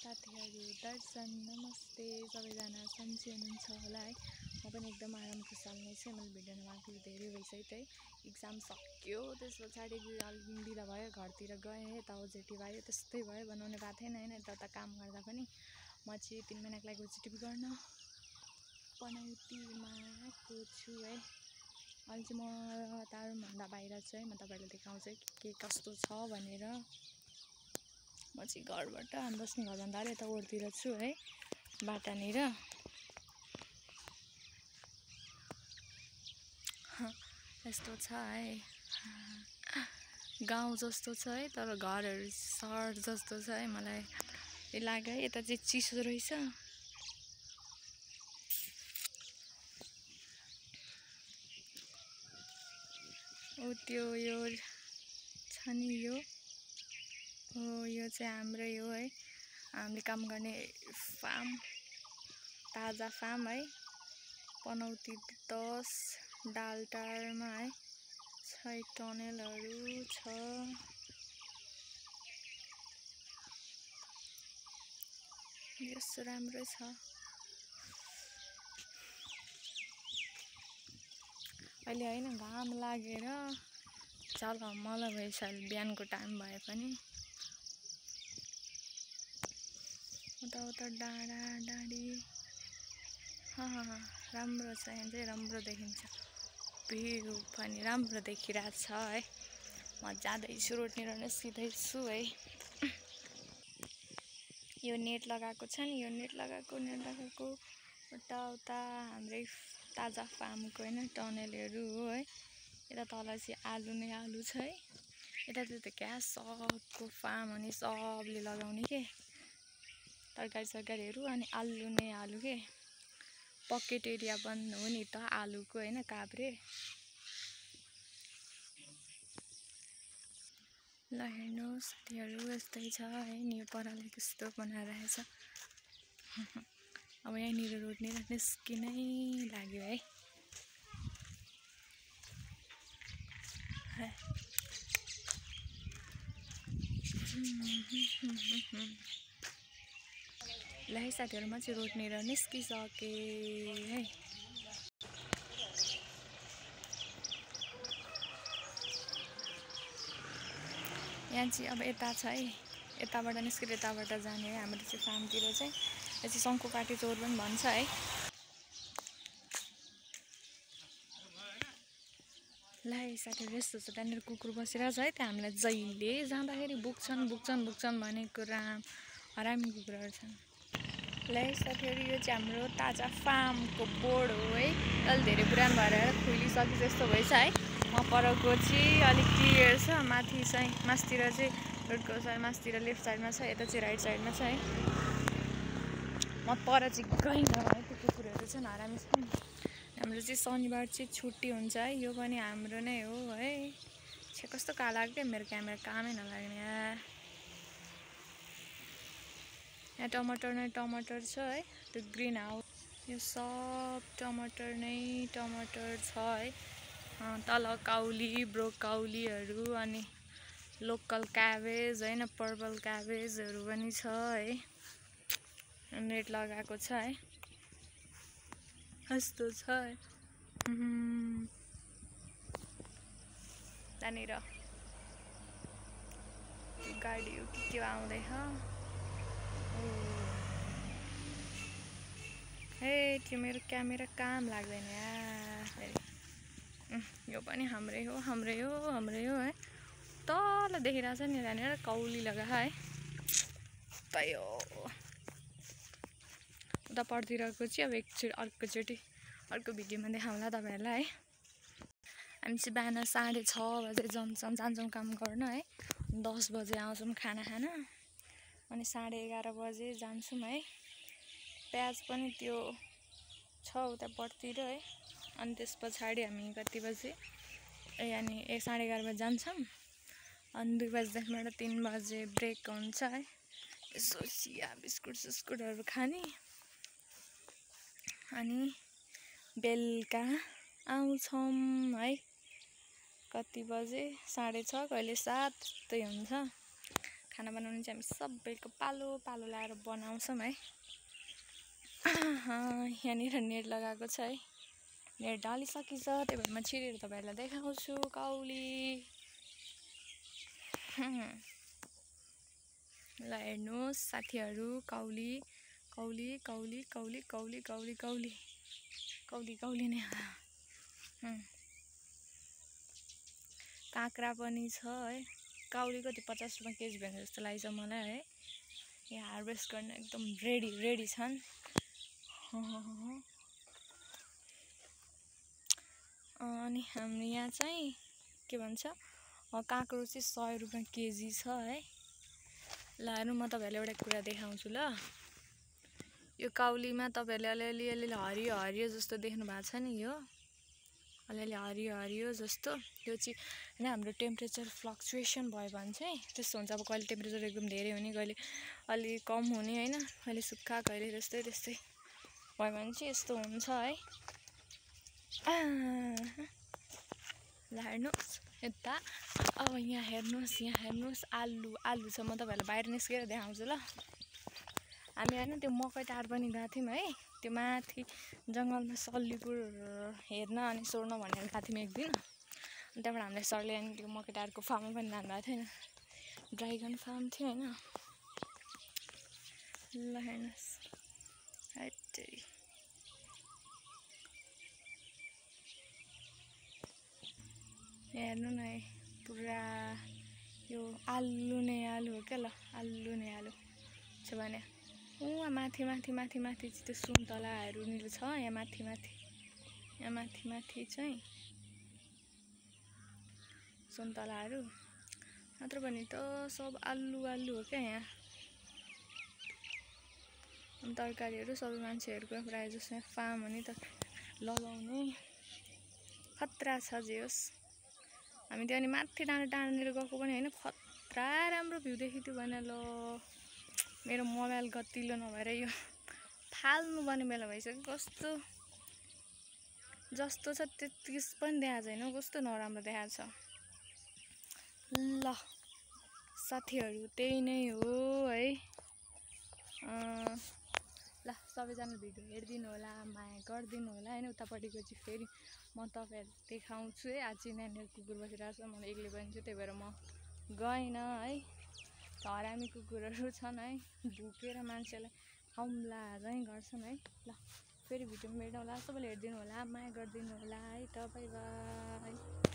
साथीहरु दर्शन नमस्ते सबैजना सन्चै हुनुहुन्छ होला है। म पनि एकदम आराम खुसाल नै छु। मैले भिडियो नआएको धेरै भइसक्यो एक्जाम सक्यो त्यस पछाडी अलि ढिला भयो घरतिर गएँ यता ओजेटी भयो त्यस्तै भयो बनाउने भएको थिएन हैन। यता काम गर्दा पनि म चाहिँ 3 महिनाको लागि ओजेटी गर्न पनौतीमा आएको छु है। अहिले चाहिँ म तारुभन्दा बाहिर छु है। म तपाईहरुलाई देखाउँछु के कस्तो छ भनेर। म चाहिँ घरबाट बस्ने घरभन्दा अलि यता ओरतिर छु है बाटानिर। यस्तो छ है गाउँ जस्तो छ है तर घरहरु सहर जस्तो छ है। मलाई लाग्यो है यता चाहिँ चिसो रहेछ। ओ त्यो यो छ नि यो चाहिँ हाम्रै हो है। हामीले काम गर्ने फार्म ताजा फार्म है। पनौती 10 डालटारमा है। 6 टनेलहरु छ। यस राम्रो छ। अहिले हैन घाम लागेर झलमल भइसक्यो बिहानको टाइम भए पनि। उता डाँडा डाँडी राम्रो छ। यहाँ चाहिँ राम्रो देखिन्छ। भ्यू पनि राम्रो देखिरहेछ है। म जाँदैछु रोडतिर निस्किँदैछु है। यो नेट लगाएको छ नि यो नेट लगाएको उता हाम्रै ताजा फार्मको हैन टनेलहरु हो है। यता तल चाहिँ आलु नै आलु छ है। यता त क्या सबको फार्म अनि सबले लगाउने के तरकारी अनि आलु नै आलु के पकेट एरिया बन्द हो नि त आलुको हैन काभ्रे। ल हेर्नुस् साथीहरु यस्तै छ है। नि पराले कस्तो बनाइरहेछ। अब यहाँनिर रोडनिर निस्किनै लाग्यो है। ल है साथीहरु म चाहिँ रोडनिर निस्किसके है। यहाँ चाहिँ अब यता छ है। यताबाट निस्केर यताबाट जाने है। हाम्रो चाहिँ फार्मतिर चाहिँ यो चाहिँ शङ्कुपाटी चौर पनि भन्छ है। ल है साथीहरु यस्तो छ। त्यहाँनिर कुकुर बसिरहेछ है। त्यहाँ हामीलाई जहिले जाँदाखेरि बुक्छन् भनेको हरामी कुकुरहरु छन्। ल है साथीहरु यो चाहिँ हाम्रो ताजा फार्मको बोर्ड हो है। अलि धेरै पुरानो भएर खुलिसके जस्तो भएछ है। म परको चाहिँ अलिक क्लियर छ। माथि चाहिँ मास्तिर चाहिँ रोडको मास्तिर लेफ्ट साइडमा छ। यता चाहिँ राइट साइडमा छ है। म पर चाहिँ गइनँ है। त्यो कुकुरहरु छन् हरामी छन्। हाम्रो चाहिँ शनिबार चाहिँ छुट्टी हुन्छ है। यो पनि हाम्रो नै हो है। छे कस्तो काला लाग्यो मेरो क्यामेरा कामै नलाग्ने यार। यहाँ टमाटर छ है। त्यो ग्रीन हाउस यो सब टमाटर छ है। तल काउली ब्रोकाउलीहरु अनि लोकल क्याबेज हैन पर्पल क्याबेजहरु पनि छ है। नेट लगाएको छ है। कस्तो छ है। त्यहाँनिर गाडी हो के आउँदैछ। हे त्यो मेरो क्यामेरा काम लाग्दैन यार। यो पनि हाम्रै हो है। तल देखिरहेछ नि त्यहाँनिर काउली लगा है। तै हो उता पर्तिरको चाहिँ अब एकचोटि अर्को भिडियोमा देखाउँला तपाईहरुलाई है। हामी चाहिँ बिहान 6:30 बजे जान्छौँ काम गर्न है। 10 बजे आउँछौँ खाना खान अनि 11:30 बजे जान्छौँ है। प्याज पनि त्यो छ उता पर्तिर है। अनि त्यस पछाडी हामी कति बजे यानी 11:30 बजे जान्छौँ। अनि 2 बजेदेखिबाट 3 बजे ब्रेक हुन्छ है। यसो चिया बिस्कुटहरु खाने अनि बेलुका आउँछौँ है। कति बजे 6:30 कहिले 7 त्यस्तै हुन्छ। खाना बनाउने चाहिँ हामी सबैको पालो पालो लाएर बनाउँछौँ है। यहाँनिर नेट लगाएको छ है, नेट ढलिसकिन्छ, त्यही भएर म छिरेर तपाईँहरूलाई देखाउँछु काउली। ल हेर्नुहोस् साथीहरू, काउली काउली काउली काउली काउली काउली काउली काउली काउली नै काँक्रा पनि छ है। काउली कति 50 रुपियाँ केजी भने जस्तो लाग्छ मलाई है। यहाँ हार्भेस्ट गर्न एकदम रेडी छन्। अनि हाम्रो यहाँ चाहिँ के भन्छ काँक्रो चाहिँ 100 रुपियाँ केजी छ है। ल हेर्नु म तपाईँहरूलाई एउटा कुरा देखाउँछु ल। यो काउलीमा तपाईँहरूले अलिअलि हरियो हरियो जस्तो देख्नु भएको छ नि, यो अलिअलि हरियो हरियो जस्तो, यो चाहिँ होइन हाम्रो टेम्परेचर फ्लक्चुएसन भयो भने चाहिँ त्यस्तो हुन्छ। अब कहिले टेम्परेचर एकदम धेरै हुने, कहिले अलि कम हुने होइन, कहिले सुक्खा कहिले त्यस्तै भयो भने चाहिँ यस्तो हुन्छ है। ल हेर्नुहोस् यता, अब यहाँ हेर्नुहोस् आलु छ। म तपाईँहरूलाई बाहिर निस्केर देखाउँछु ल। हामी होइन त्यो मकै टार पनि गएको थियौँ है, त्यो माथि जङ्गलमा सल्लीपुर हेर्न अनि सोर्न भनेर गएको थियौँ एक दिन। अनि त्यहाँबाट हामीलाई सरले अनि त्यो मकै टारको फार्ममा पनि लानुभएको थियो होइन, ड्राइगन फार्म थियो होइन। ल हेर्नुहोस् हैट हेर्नु न है, पुरा यो आलु नै आलु हो क्या। ल आलु नै आलु छ भने माथि चाहिँ त्यो सुन्तलाहरू छ। यहाँ माथि चाहिँ सुन्तलाहरू नत्र भने त सब आलु हो क्या यहाँ। अनि तरकारीहरू सबै मान्छेहरूको प्रायः जस्तो फार्म हो नि त, लगाउने खतरा छ जे होस्। हामी त्यो अनि माथि टाढानिर गएको पनि होइन, खतरा राम्रो भ्यू देखियो भने। ल मेरो मोबाइल गतिलो नभएर यो फाल्नुपर्ने बेला भइसक्यो। कस्तो जस्तो छ त्यति पनि देखाएको छैन, कस्तो नराम्रो देखाएको छ। ल साथीहरू त्यही नै हो है। ल सबैजना भिडियो हेरिदिनु होला, माया गरिदिनु होला होइन। उतापट्टिको चाहिँ फेरि म तपाईँहरू देखाउँछु है। आज चाहिँ नानीहरू कुकुर बसिरहेको छ, मलाई एक्लै पनि छु, त्यही भएर म गइनँ है। हरामी कुकुरहरू छन् है, भुकेर मान्छेलाई हमला चाहिँ गर्छन् है। ल फेरि भिडियोमा भेटौँला, सबैले हेरिदिनु होला, माया गरिदिनु होला है त, बाई बाई।